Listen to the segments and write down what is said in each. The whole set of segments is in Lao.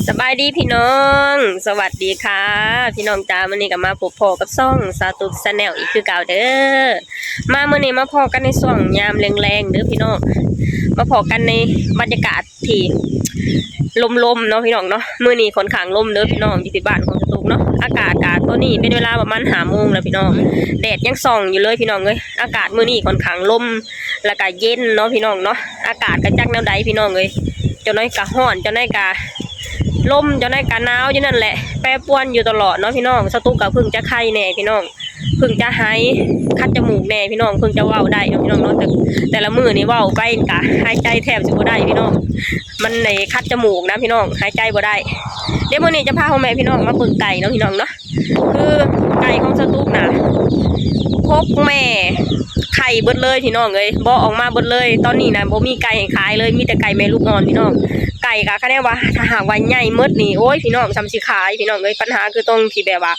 ສະບາຍດີພີ່ນ້ອງ ສະຫວັດດີຄ່ະພີ່ນ້ອງຈ້າ. ມື້ນີ້ກໍມາພົບພໍ້ກັບຊ່ອງສາວຕຸກ Channel ອີກຄືເກົ່າເດີ. ມາມື້ນີ້ມາພໍ້ກັນໃນຊ່ວງຍາມແລງໆເດີພີ່ນ້ອງ, ມາພໍ້ກັນໃນບັນຍາກາດທີ່ລົມໆເນາະພີ່ນ້ອງເນາະ. ມື້ນີ້ຂ້ອນຂ້າງລົມເດີພີ່ນ້ອງ ຢູ່ທີ່ບ້ານຂອງສາວຕຸກເນາະ. ອາກາດກະຕອນນີ້ເປັນເວລາປະມານຫ້າໂມງແລ້ວພີ່ນ້ອງ, ແດດຍັງສ່ອງຢູ່ເລີຍພີ່ນ້ອງເອີຍ. ອາກາດມື້ນີ້ຂ້ອນຂ້າງລົມ ແລ້ວກະເຢັນເນາະພີ່ນ້ອງເນາະ. ອາກາດກະຈັກແນວໃດພີ່ນ້ອງເອີຍ, ຈັກໜ້ອຍກະຮ້ອນ ຈັກໜ້ອຍກະລົມ ຈັກໜ້ອຍກະໜາວ ຢູ່ນັ້ນແຫຼະ ແປປວນຢູ່ຕະຫຼອດເນາະພີ່ນ້ອງ. ສາວຕຸກກະເພິ່ງຈະໄຄແດ່ພີ່ນ້ອງ, ເພິ່ງຈະໄຫ ຂັດຈະໝູກແດ່ພີ່ນ້ອງ, ເພິ່ງຈະເວົ້າໄດ້ເນາະພີ່ນ້ອງເນາະ. ແຕ່ ແຕ່ລະມື້ນີ້ເວົ້າໄປກະຫາຍໃຈແທບຊິບໍ່ໄດ້ພີ່ນ້ອງ, ມັນໄດ້ຂັດຈະໝູກນະພີ່ນ້ອງ ຫາຍໃຈບໍ່ໄດ້. ດຽວມື້ນີ້ຈະພາພໍ່ແມ່ພີ່ນ້ອງມາເບິ່ງໄກ່ເນາະພີ່ນ້ອງເນາະ. ຄືໄກ່ຂອງສາວຕຸກນະ ຫົກແມ່ໄຂ່ເບິດເລີຍພີ່ນ້ອງເອີຍ, ບໍ່ອອກມາເບິດເລີຍ. ຕອນນີ້ນະບໍ່ມີໄກ່ໃຫ້ຂາຍເລີຍ, ມີແຕ່ໄກ່ແມ່ລູກອ່ອນພີ່ນ້ອງ. ໄກ່ກະຄະແນນວ່າ ຖ້າຫາກວ່າໃຫຍ່ໝົດນີ້ ໂອ້ຍພີ່ນ້ອງ ສ່ຳຊິຂາຍພີ່ນ້ອງເອີຍ. ບັນຫາຄືຕົງທີ່ແບບວ່າ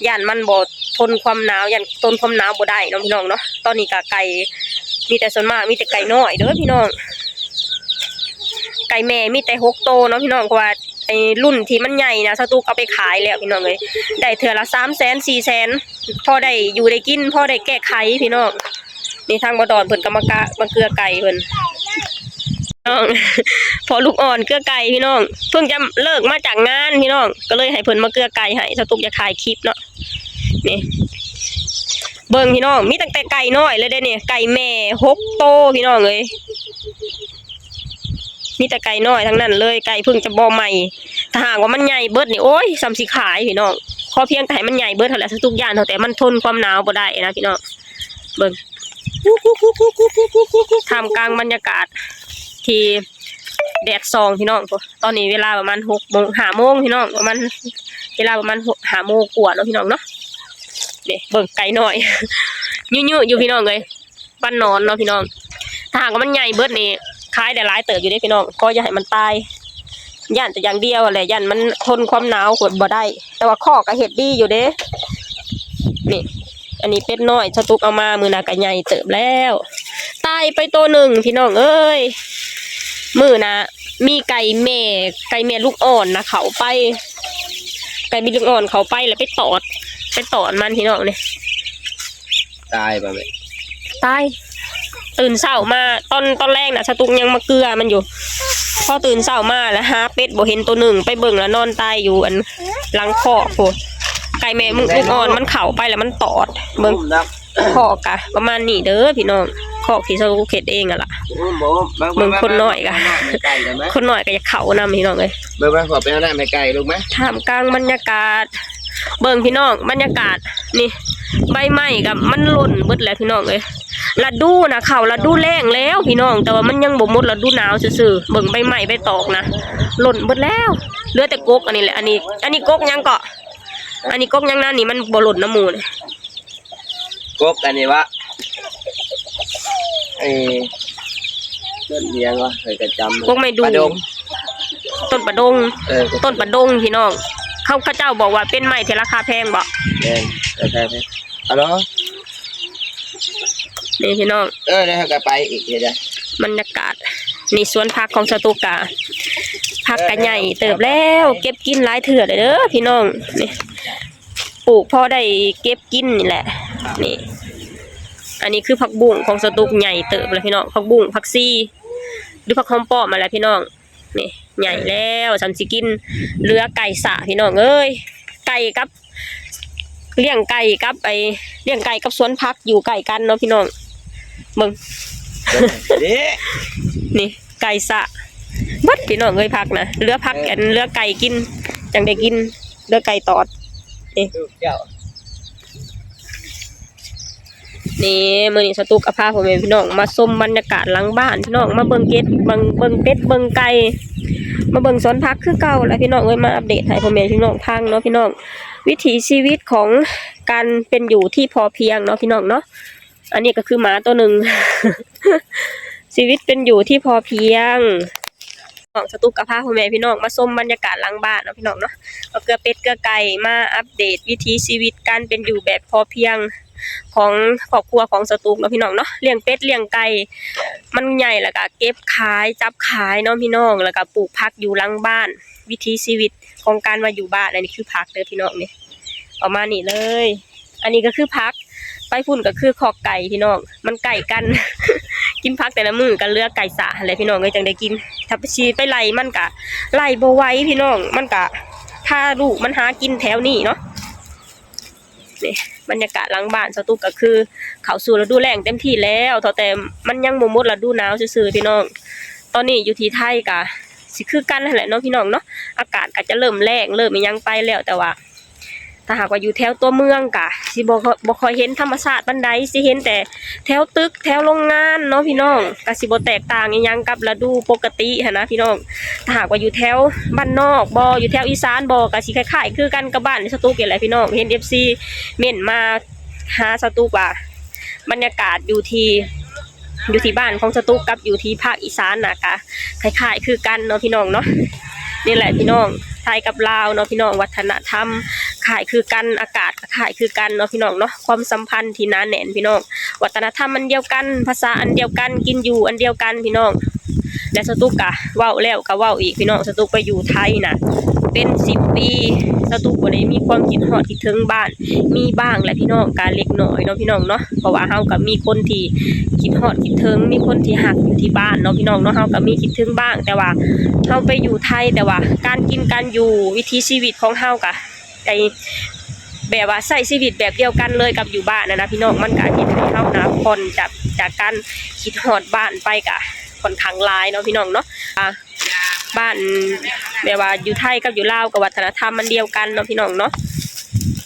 ຢ້ານມັນບໍ່ທົນຄວາມໜາວ, ຢ້ານທົນຄວາມໜາວບໍ່ໄດ້ເນາະພີ່ນ້ອງເນາະ. ຕອນນີ້ກະໄກ່ມີແຕ່ ສ່ວນມາກມີແຕ່ໄກ່ນ້ອຍເດີພີ່ນ້ອງ. ໄກ່ແມ່ມີແຕ່ຫົກໂຕເນາະພີ່ນ້ອງ, ເພາະວ່າ ໄອ້ລຸ້ນທີ່ມັນໃຫຍ່ນະ ສາວຕຸກເອົາໄປຂາຍແລ້ວພີ່ນ້ອງເອີຍ, ໄດ້ເທື່ອລະສາມແສນ ສີ່ແສນ ພໍໄດ້ຢູ່ໄດ້ກິນ ພໍໄດ້ແກ້ໄຂພີ່ນ້ອງ. ນີ້ທາງບໍ່ດອນເພິ່ນກໍມາກະ ມາເກືອໄກ່ເພິ່ນ ນ້ອງ ພໍ່ລູກອ່ອນເກືອໄກ່ພີ່ນ້ອງ, ເພິ່ງຈະເລີກມາຈາກງານພີ່ນ້ອງ, ກໍເລີຍໃຫ້ເພິ່ນມາເກືອໄກ່ໃຫ້. ສາວຕຸກຢາກຖ່າຍຄລິບເນາະ. ນີ້ເບິ່ງພີ່ນ້ອງ ມີຕັ້ງແຕ່ໄກ່ນ້ອຍເລີຍເດ້ນີ້, ໄກ່ແມ່ຫົກໂຕພີ່ນ້ອງເອີຍ. ມີແຕ່ໄກ່ນ້ອຍທັງນັ້ນເລີຍ, ໄກ່ເພິ່ງຈະບໍ່ໃໝ່. ຖ້າຫາກວ່າມັນໃຫຍ່ເບິດນີ້ ໂອ້ຍ ສ່ຳຊິຂາຍພີ່ນ້ອງ. ຂໍພຽງແຕ່ໃຫ້ມັນໃຫຍ່ເບິດຫັ້ນແຫຼະ, ສາວຕຸກຢ້ານເທົ່າແຕ່ມັນທົນຄວາມໜາວບໍ່ໄດ້ນະພີ່ນ້ອງ. ເບິ່ງ ທ່າມກາງບັນຍາກາດທີ່ແດດສ່ອງພີ່ນ້ອງ. ຕອນນີ້ເວລາປະມານຫົກໂມງ ຫ້າໂມງພີ່ນ້ອງ, ປະມານ ເວລາປະມານຫົກ ຫ້າໂມງກວ່າເນາະພີ່ນ້ອງເນາະ. ນີ້ເບິ່ງໄກ່ນ້ອຍ ຍື້ໆຢູ່ພີ່ນ້ອງເອີຍ. ປັນນອນເນາະພີ່ນ້ອງ. ຖ້າຫາກວ່າມັນໃຫຍ່ເບິດນີ້ ຂາຍໄດ້ຫຼາຍເຕີບຢູ່ເດ້ພີ່ນ້ອງ, ຂໍຢ່າໃຫ້ມັນຕາຍ. ຢ້ານແຕ່ຢ່າງດຽວຫັ້ນແຫຼະ ຢ້ານມັນທົນຄວາມໜາວບໍ່ໄດ້. ແຕ່ວ່າຄອກກະເຮັດດີຢູ່ເດ້. ນີ້ ອັນນີ້ເປັດນ້ອຍ ສາວຕຸກເອົາມາມື້ນະກະໃຫຍ່ເຕີບແລ້ວ. ຕາຍໄປໂຕໜຶ່ງພີ່ນ້ອງເອີຍ. ມື້ນະມີໄກ່ແມ່ ໄກ່ແມ່ລູກອ່ອນນະເຂົ້າໄປ, ໄກ່ແມ່ລູກອ່ອນເຂົ້າໄປແລ້ວໄປຕອດ ໄປຕອດມັນພີ່ນ້ອງນີ້. ຕາຍບໍ່ແມ່? ຕາຍ. ຕື່ນເຊົ້າມາ ຕອນ ຕອນແລງນະ ສາວຕຸກຍັງມາເກືອມັນຢູ່. ພໍຕື່ນເຊົ້າມາແລ້ວຫາເປັດບໍ່ເຫັນໂຕໜຶ່ງ, ໄປເບິ່ງແລ້ວນອນຕາຍຢູ່ອັນຫຼັງຄອກພຸ້ນ. ໄກ່ແມ່ລູກອ່ອນມັນເຂົ້າໄປແລ້ວມັນຕອດ. ເບິ່ງ ຄອກກະປະມານນີ້ເດີພີ່ນ້ອງ, ຄອກທີ່ສາວຕຸກເຮັດເອງຫັ້ນລະ. ເບິ່ງຄົນນ້ອຍກະ ຄົນນ້ອຍກະຢາກເຂົ້ານຳພີ່ນ້ອງເອີຍ. ເບິ່ງ ໄປເອົານ້ຳໃຫ້ໄກ່ລູກມາ. ທ່າມກາງບັນຍາກາດ ເບິ່ງພີ່ນ້ອງ ບັນຍາກາດນີ້ ໃບໄມ້ກໍມັນຫຼົ່ນເບິດແລ້ວພີ່ນ້ອງເອີຍ. ລະດູນະ ເຂົ້າລະດູແລ້ງແລ້ວພີ່ນ້ອງ, ແຕ່ວ່າມັນຍັງບໍ່ໝົດລະດູໜາວຊື່ໆ. ເບິ່ງໃບໄມ້ໃບຕອກນະ ຫຼົ່ນເບິດແລ້ວ, ເຫຼືອແຕ່ກົກອັນນີ້ແຫຼະ. ອັນນີ້ ອັນນີ້ກົກຫຍັງເກາະ? ອັນນີ້ກົກຫຍັງນະ? ນີ້ມັນບໍ່ຫຼົ່ນນຳໝູ່ນີ້. ກົກອັນນີ້ວະ ເອີ ຕົ້ນຫຍັງວະ ຂ້ອຍກໍຈຳ ກົກໄມ້ດູ່ ປາດົງ ຕົ້ນປາດົງ. ເອີ ຕົ້ນປາດົງພີ່ນ້ອງ, ເຂົາ ເຂົາເຈົ້າບອກວ່າເປັນໄມ້ທີ່ລາຄາແພງບໍ? ແມ່ນ ລາຄາແພງ. ອາໂລ ນີ້ພີ່ນ້ອງ ເອີ ແລ້ວເຮົາກໍໄປອີກເຮັດໃດ໋. ບັນຍາກາດ ນີ້ສວນຜັກຂອງສາວຕຸກກະ ຜັກກະໃຫຍ່ເຕີບແລ້ວ, ເກັບກິນຫຼາຍເທື່ອເດີພີ່ນ້ອງ. ນີ້ ປູກພໍໄດ້ເກັບກິນນີ້ແຫຼະ. ນີ້ ອັນນີ້ຄືຜັກບຸ້ງຂອງສາວຕຸກໃຫຍ່ເຕີບແລ້ວພີ່ນ້ອງ, ຜັກບຸ້ງ ຜັກຊີ ຫຼືຜັກຫອມປ້ອມຫັ້ນແຫຼະພີ່ນ້ອງ. ນີ້ໃຫຍ່ແລ້ວ ສ່ຳຊິກິນ. ເຫຼືອໄກ່ສະພີ່ນ້ອງເອີຍ, ໄກ່ກັບ ລ້ຽງໄກ່ກັບໄອ້ ລ້ຽງໄກ່ກັບສວນຜັກຢູ່ໃກ້ກັນເນາະພີ່ນ້ອງ. ເບິ່ງ ເດ້ ນີ້ ໄກ່ສະເບິດພີ່ນ້ອງເອີຍ. ຜັກນະ ເຫຼືອຜັກ ອັນ ເຫຼືອໄກ່ກິນ ຈັ່ງໄດ້ກິນ, ເຫຼືອໄກ່ຕອດ. ນີ້ ນີ້ ມື້ນີ້ສາວຕຸກກໍພາພໍ່ແມ່ພີ່ນ້ອງມາຊົມບັນຍາກາດຫຼັງບ້ານພີ່ນ້ອງ, ມາເບິ່ງເກັດ ເບິ່ງ ເບິ່ງເປັດ ເບິ່ງໄກ່ ມາເບິ່ງສວນຜັກຄືເກົ່າແຫຼະພີ່ນ້ອງເອີຍ. ມາອັບເດດໃຫ້ພໍ່ແມ່ພີ່ນ້ອງຟັງເນາະພີ່ນ້ອງ, ວິຖີຊີວິດຂອງການເປັນຢູ່ທີ່ພໍພຽງເນາະພີ່ນ້ອງເນາະ. ອັນນີ້ກໍຄືໝາໂຕໜຶ່ງ ຊີວິດເປັນຢູ່ທີ່ພໍພຽງ. ນ້ອງສາວຕຸກກໍພາພໍ່ແມ່ພີ່ນ້ອງມາຊົມບັນຍາກາດຫຼັງບ້ານເນາະພີ່ນ້ອງເນາະ, ເອົາເກືອເປັດເກືອໄກ່ມາອັບເດດວິຖີຊີວິດການເປັນຢູ່ແບບພໍພຽງຂອງຄອບຄົວຂອງສາວຕຸກເນາະພີ່ນ້ອງເນາະ. ລ້ຽງເປັດລ້ຽງໄກ່ ມັນໃຫຍ່ແລ້ວກໍເກັບຂາຍ ຈັບຂາຍເນາະພີ່ນ້ອງ, ແລ້ວກໍປູກຜັກຢູ່ຫຼັງບ້ານ. ວິຖີຊີວິດຂອງການມາຢູ່ບ້ານ. ອັນນີ້ຄືຜັກເດີພີ່ນ້ອງນີ້ ປະມານນີ້ເລີຍ. ອັນນີ້ກໍຄືຜັກ ໄປພຸ້ນກໍຄືຄອກໄກ່ພີ່ນ້ອງ ມັນໃກ້ກັນ ກິນຜັກແຕ່ລະມື້ກໍເຫຼືອໄກ່ສາຫັ້ນແຫຼະພີ່ນ້ອງເອີຍ ຈັ່ງໄດ້ກິນ. ຖ້າຊິໄປໄລ່ມັນກໍໄລ່ບໍ່ໄຫວພີ່ນ້ອງ ມັນກໍພາລູກມັນຫາກິນແຖວນີ້ເນາະ. ນີ້ບັນຍາກາດຫຼັງບ້ານສະຕຸກກໍຄືເຂົ້າສູ່ລະດູແລ້ງເຕັມທີ່ແລ້ວ ເທົ່າແຕ່ມັນຍັງບໍ່ໝົດລະດູໜາວຊື່ໆພີ່ນ້ອງ. ຕອນນີ້ຢູ່ທີ່ໄທກໍຊິຄືກັນຫັ້ນແຫຼະເນາະພີ່ນ້ອງເນາະ ອາກາດກໍຈະເລີ່ມແລ້ງເລີ່ມອີ່ຫຍັງໄປແລ້ວ ແຕ່ວ່າຖ້າຫາກວ່າຢູ່ແຖວຕົວເມືອງກໍຊິບໍ່ ບໍ່ຄ່ອຍເຫັນທຳມະຊາດປານໃດ ຊິເຫັນແຕ່ແຖວຕຶກແຖວໂຮງງານເນາະພີ່ນ້ອງ ກໍຊິບໍ່ແຕກຕ່າງອີ່ຫຍັງກັບລະດູປົກກະຕິຫັ້ນນະພີ່ນ້ອງ. ຖ້າຫາກວ່າຢູ່ແຖວບ້ານນອກບໍ ຢູ່ແຖວອີສານບໍ ກໍຊິຄ້າຍໆຄືກັນກັບບ້ານສະຕຸກນີ້ແຫຼະພີ່ນ້ອງ. ເຫັນເອັຟຊີເມັ້ນມາຫາສະຕຸກວ່າ ບັນຍາກາດຢູ່ທີ່ ຢູ່ທີ່ບ້ານຂອງສະຕຸກກັບຢູ່ທີ່ພາກອີສານນະ ກະຄ້າຍໆຄືກັນເນາະພີ່ນ້ອງເນາະ. ນີ້ແຫຼະພີ່ນ້ອງ ໄທກັບລາວເນາະພີ່ນ້ອງ ວັດທະນະທຳຄ້າຍຄືກັນ ອາກາດກໍຄ້າຍຄືກັນເນາະພີ່ນ້ອງເນາະ. ຄວາມສຳພັນທີ່ໜາແໜ້ນພີ່ນ້ອງ ວັດທະນະທຳອັນດຽວກັນ ພາສາອັນດຽວກັນ ກິນຢູ່ອັນດຽວກັນພີ່ນ້ອງ. ແລະສະຕຸກກະເວົ້າແລ້ວກະເວົ້າອີກພີ່ນ້ອງ ສະຕຸກໄປຢູ່ໄທນະເປັນສິບປີ ສະຕຸກບໍ່ໄດ້ມີຄວາມຄິດຮອດຄິດເຖິງບ້ານ ມີບ້າງແຫຼະພີ່ນ້ອງ ກະເລັກນ້ອຍເນາະພີ່ນ້ອງເນາະ. ເພາະວ່າເຮົາກໍມີຄົນທີ່ຄິດຮອດຄິດເຖິງ ມີຄົນທີ່ຮັກຢູ່ທີ່ບ້ານເນາະພີ່ນ້ອງເນາະ ເຮົາກໍມີຄິດເຖິງບ້າງ ແຕ່ວ່າເຮົາໄປຢູ່ໄທ ແຕ່ວ່າການກິນການຢູ່ ວິຖີຊີວິດຂອງເຮົາກະ ໄດ້ແບບວ່າໃຊ້ຊີວິດແບບດຽວກັນເລີຍກັບຢູ່ບ້ານຫັ້ນນະພີ່ນ້ອງ. ມັນກະເຮັດໃຫ້ເຮົານະຜ່ອນຈາກ ຈາກການຄິດຮອດບ້ານໄປກະຂ້ອນຂ້າງຫຼາຍເນາະພີ່ນ້ອງເນາະ. ອ່າ ບ້ານແບບວ່າຢູ່ໄທກັບຢູ່ລາວກໍວັດທະນະທຳມັນດຽວກັນເນາະພີ່ນ້ອງເນາະ.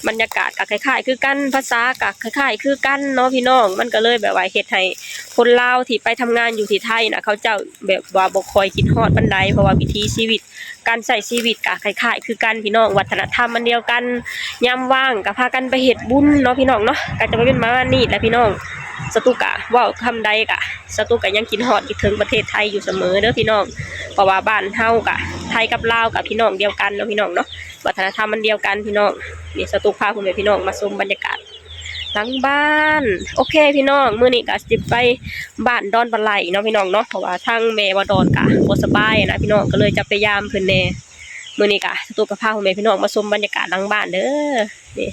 ບັນຍາກາດກໍຄ້າຍໆຄືກັນ ພາສາກໍຄ້າຍໆຄືກັນເນາະພີ່ນ້ອງ. ມັນກໍເລີຍແບບວ່າເຮັດໃຫ້ຄົນລາວທີ່ໄປທຳງານຢູ່ທີ່ໄທນະ ເຂົາເຈົ້າແບບວ່າບໍ່ຄ່ອຍຄິດຮອດປານໃດ ເພາະວ່າວິຖີຊີວິດ ການໃຊ້ຊີວິດກະຄ້າຍໆຄືກັນພີ່ນ້ອງ ວັດທະນະທຳອັນດຽວກັນ. ຍາມວ່າງກະພາກັນໄປເຮັດບຸນເນາະພີ່ນ້ອງເນາະ. ກະຈະເປັນປະມານນີ້ແຫຼະພີ່ນ້ອງ. ສະຕຸກກະເວົ້າຄຳໃດກະ ສະຕຸກກະຍັງຄິດຮອດຄິດເຖິງປະເທດໄທຢູ່ສະເໝີເດີພີ່ນ້ອງ. ເພາະວ່າບ້ານເຮົາກະ ໄທກັບລາວກະພີ່ນ້ອງດຽວກັນເນາະພີ່ນ້ອງເນາະ ວັດທະນະທຳມັນດຽວກັນພີ່ນ້ອງ. ນີ້ສະຕຸກພາພໍ່ແມ່ພີ່ນ້ອງມາຊົມບັນຍາກາດ ຫຼັງບ້ານ. ໂອເຄພີ່ນ້ອງ ມື້ນີ້ກະຊິໄປບ້ານດອນປາໄຫຼເນາະພີ່ນ້ອງເນາະ ເພາະວ່າທາງແມ່ວ່າດອນກະບໍ່ສະບາຍນະພີ່ນ້ອງ ກໍເລີຍຈະໄປຢາມເພິ່ນແດ່. ມື້ນີ້ກະສະຕຸກກະພາພໍ່ແມ່ພີ່ນ້ອງມາຊົມບັນຍາກາດຫຼັງບ້ານເດີ. ນີ້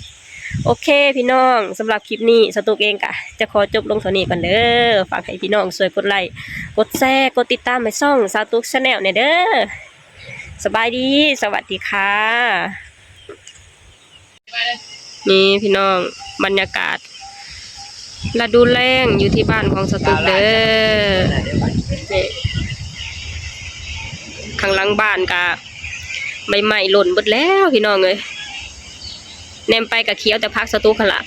ໂອເຄພີ່ນ້ອງ ສຳລັບຄລິບນີ້ສະຕຸກເອງກະຈະຂໍຈົບລົງເທົ່ານີ້ກ່ອນເດີ. ຝາກໃຫ້ພີ່ນ້ອງຊ່ວຍກົດໄລ ກົດແຊ ກົດຕິດຕາມໃຫ້ຊ່ອງສະຕຸກ Channel ແດ່ເດີ. ສະບາຍດີ ສະຫວັດດີຄ່ະ. ນີ້ພີ່ນ້ອງ ບັນຍາກາດລະດູແລ້ງຢູ່ທີ່ບ້ານຂອງສະຕຸກເດີ. ນີ້ ຂ້າງຫຼັງບ້ານກະໃບໄມ້ຫຼົ່ນເບິດແລ້ວພີ່ນ້ອງເອີຍ. ແນມໄປກະຂຽວແຕ່ຜັກສະຕຸກຫັ້ນລະ.